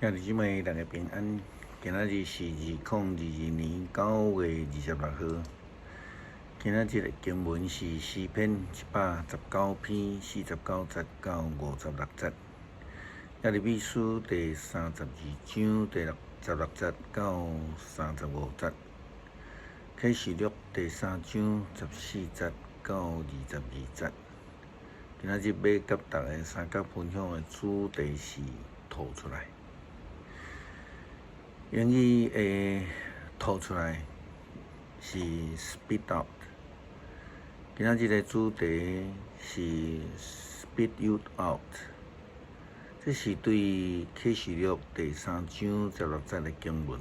兄弟姊妹，大家平安。今仔日是2022年9月26號。今仔日的經文是詩篇119篇49節到56節。耶利米書第32章第16節到35節。啟示錄第三章14節到22節。今仔日欲佮大家相佮分享的主題是吐出來。英語的吐出來是 spit out。今仔日的主題是 spit you out。這是對啟示錄第三章十六節的經文。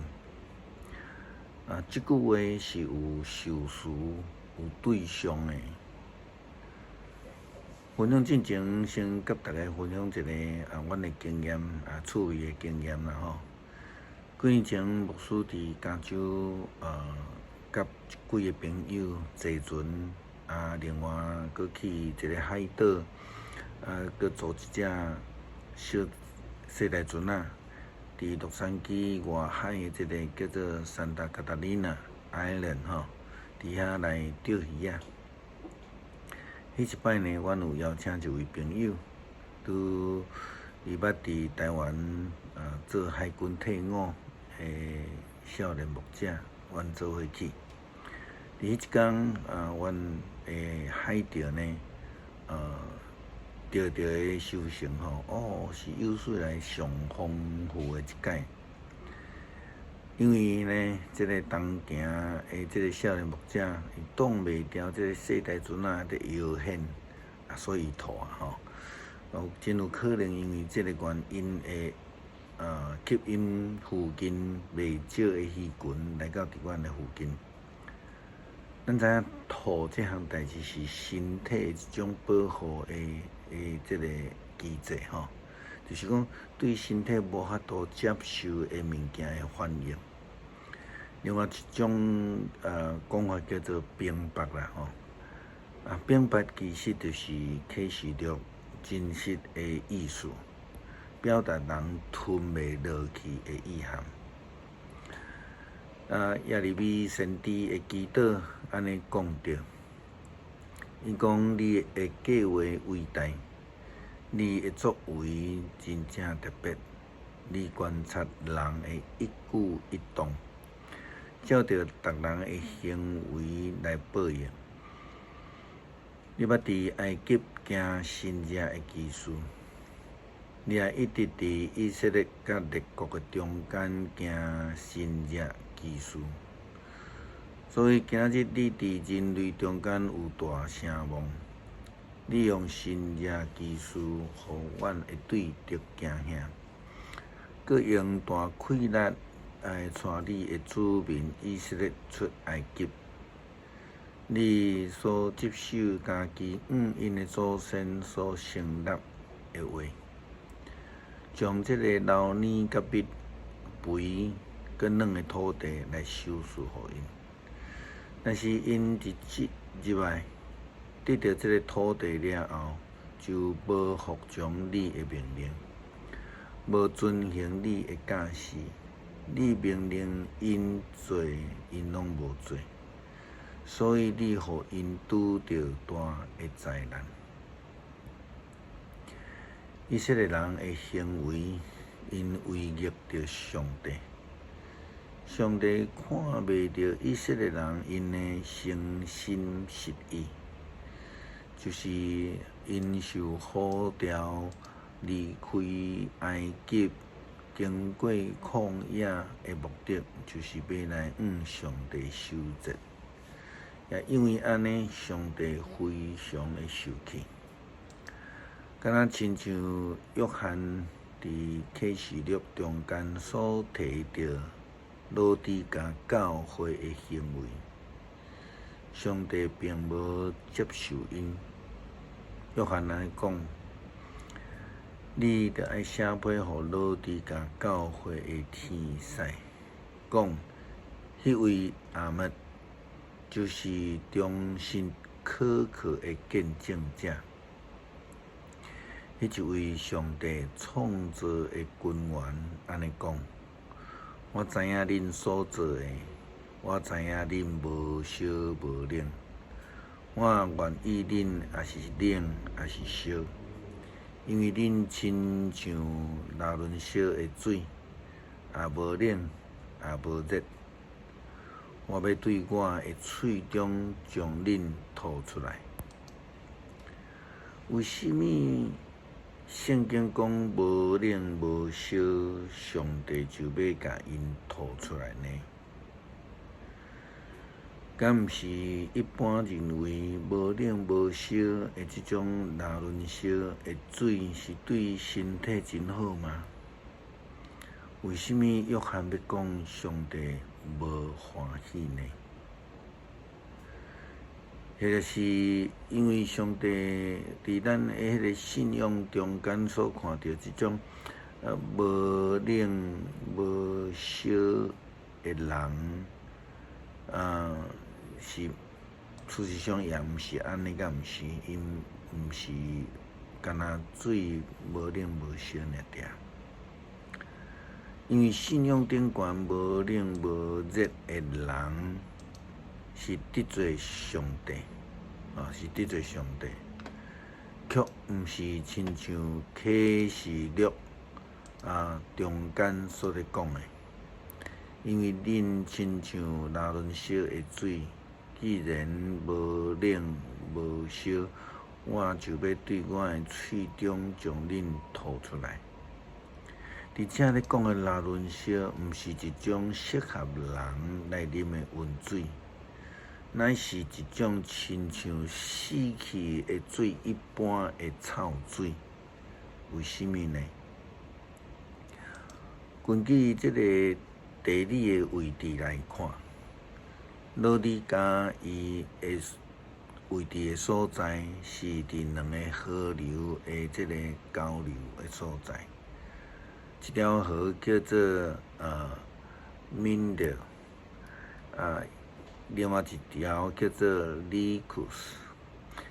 啊，這句話是有受詞、有對象的。分享進前，先佮大家分享一个啊，阮的經驗啊，趣味的經驗啦吼。幾年前，牧師佇加州，佮幾个朋友坐船，啊，另外閣去一个海島，啊，閣租一隻小細台船仔，佇洛杉磯外海的這个叫做 Santa Catalina Island 吼，佇遐來釣魚仔。彼一擺呢，阮有邀請一位朋友，拄伊捌佇台灣做海軍退伍的少年牧者，阮做伙去。佇彼一工啊，阮的海釣呢，釣著的收成吼，哦，是有史以來上豐富的一擺。因為呢，這个同行的這个少年牧者，伊擋袂牢這个細台船仔佇搖舷，啊，所以伊吐啊吼。有真有可能因為這个原因會吸引附近袂少的魚群來到佇阮的附近。咱知影吐這項代誌是身體一種保護的這个機制吼，就是講對身體無法度接受的物件的反應。另外一種講法叫做冰雹啦吼，啊，冰雹其實就是啟示錄真實的意思，表達人吞袂落去的意涵。啊，耶利米先知的祈禱按呢講著，伊講你的計畫偉大，你的作為真正特別，你觀察人的一舉一動，照著逐人的行為來報應。你捌佇埃及行神蹟的奇事，你也一直佇以色列佮列國的中間行神蹟奇事。所以今仔日你佇人類中間有大聲望，你用神蹟奇事，予阮的對敵驚嚇，閣用大氣力來帶你的子民以色列出埃及。你所執守家己向𪜶的祖先所承諾的話，將這个流奶佮蜜肥閣軟的土地來賞賜予𪜶。但是𪜶一進入來，得著這个土地了後，就無服從你的命令，無遵行你的教示。你命令𪜶做，𪜶攏無做。所以你予𪜶拄著大的災難。以色列人的行為，𪜶違逆著上帝。上帝看袂著以色列人𪜶的誠心實意，就是𪜶受呼召離開埃及，經過曠野的目的，就是欲來向上帝守節。也因為按呢，上帝非常的受氣，敢若親像約翰佇啟示錄中間所提著老底嘉教會的行為，上帝並無接受𪜶。約翰按呢講，你著愛寫批予老底嘉教會的天使，講，彼位阿們，就是忠實可靠的見證者，彼彼一位上帝創造的君王按呢講：我知影恁所做的，我知影恁無燒無冷。我願意恁抑是冷，抑是燒，因為恁親像拉崙燒的水，也無冷，也無熱。我欲對我的喙中將恁吐出來。為啥物聖經講無冷無燒，上帝就欲共𪜶吐出來呢？敢毋是一般認為無冷無燒的這種拉崙燒的水是對身體真好嗎？為啥物約翰欲講上帝無歡喜呢？或者是因為上帝佇咱的彼个信仰中間所看著這種無冷無燒的人，是事實上也毋是按呢，敢毋是？𪜶毋是干焦水無冷無燒爾爾。因為信仰頂懸無冷無熱的人，是得罪上帝，是得罪上帝，卻毋是親像啟示錄中間所咧講的。因為恁親像拉崙燒的水，既然無冷無燒，我就欲對我的喙中將恁吐出來。佇遮咧講的拉崙燒，毋是一種適合人來啉的溫水，乃是一種親像死去的水一般的臭水。為啥物呢？根據這個地理的位置來看，老底嘉伊的位置的所在是佇兩個河流的這個交流的所在。一條河叫做緬德，另外一條叫做里庫斯。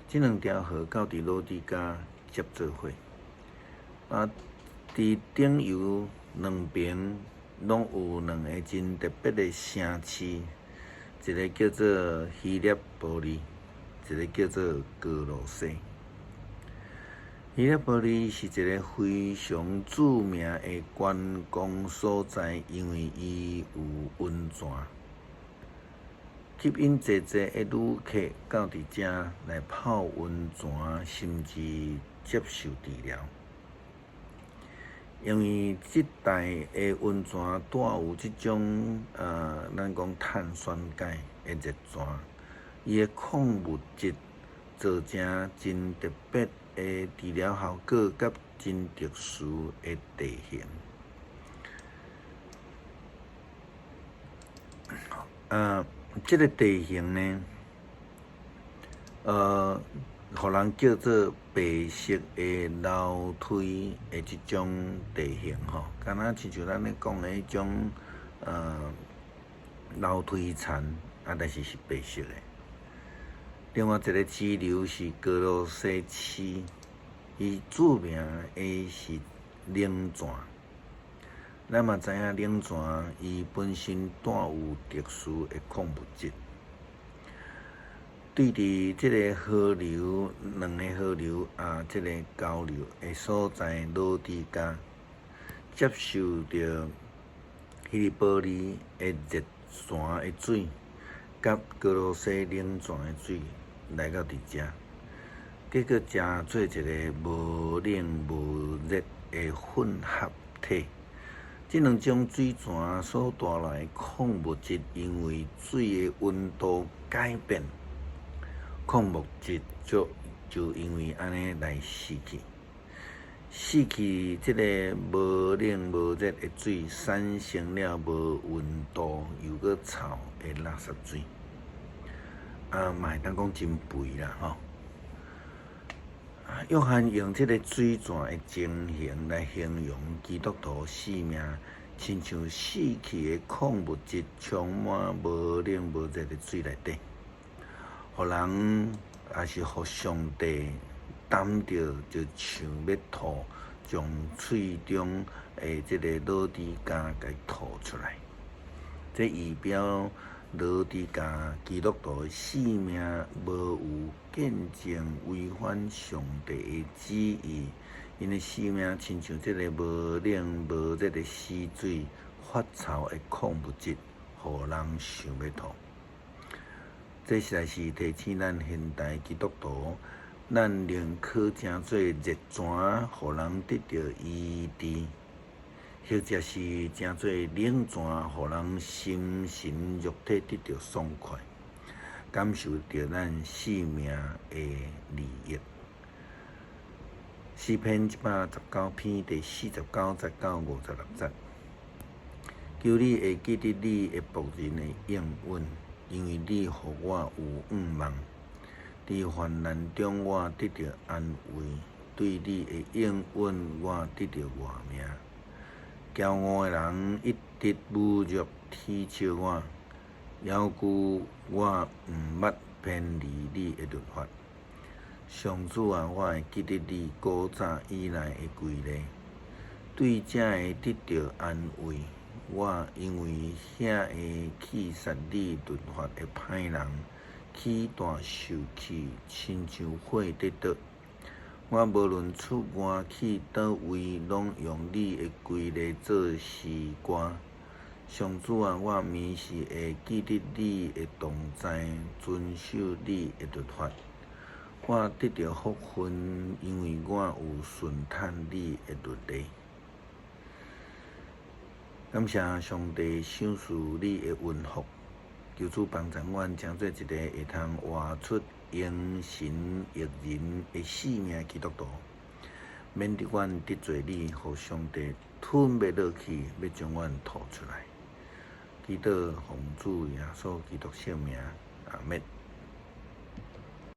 這兩條河到佇老底嘉接做伙。佇頂游兩邊攏有兩个真特別的城市，一个叫做希臘波利，一个叫做歌羅西。希臘波利是一个非常著名的觀光所在，因為伊有溫泉，吸引濟濟的旅客到佇遮來泡溫泉，甚至接受治療。因為這帶的溫泉帶有這種咱講碳酸鈣的熱泉，伊的礦物質造成真特別的治療效果，佮真特殊的地形。這个地形呢，予人叫做白色的樓梯的這種地形吼，敢若親像咱咧講的彼種樓梯田，但是是白色的。另外一个支流是歌羅西市，伊著名的是冷泉。咱嘛知影冷泉，伊本身帶有特殊的礦物質。對佇這个河流，兩个河流這个交流的所在，老底嘉接受著希利波利的熱泉的水，佮歌羅西冷泉的水來到佇遮，結果成做一个無冷無熱的混合體。這兩種水泉所帶來的礦物質，因為水的溫度改變，礦物質就因為按呢來死去，死去這个無冷無熱的水，產生了無溫度又閣臭的垃圾水，嘛會當講真肥啦吼。約翰用這个水泉的情形來形容基督徒生命，親像死去的礦物質充滿無冷無熱的水內底，予人抑是予上帝澹著，就像欲吐，將喙中的這个老底嘉共吐出來。這預表老底嘉基督徒的性命無有見證違反上帝的旨意，𪜶的性命親像這个無冷無熱的死水，發臭的礦物質，予人想欲吐。這實在是提醒咱現代基督徒，咱寧可成做熱泉，予人得著醫治，或者是成做冷泉，予人心神肉體得著爽快，感受著咱性命的利益。詩篇119篇第49節到56節，求你會記得你的僕人的應允，因為你予我有向望。佇患難中，我得著安慰；對你的應允，我得著活命。驕傲的人一直侮辱恥笑我，猶舊我毋捌偏離你的律法。上主啊，我會記得你古早以來的規例，對這會得著安慰。我因為遐个棄殺你律法的歹人，起大受氣，親像火佇灼。我無論出外去佗位，攏用你的規例做詩歌。上主啊，我暝時會記得你的同在，遵守你的律法。我得著福分，因為我有順趁你的律例。感謝上帝賞賜你的恩福，求主幫助阮，成做一个會通活出榮神益人的性命基督徒，免得阮得罪你，予上帝吞欲落去，欲將阮吐出來。祈禱奉主耶穌基督聖名，阿們。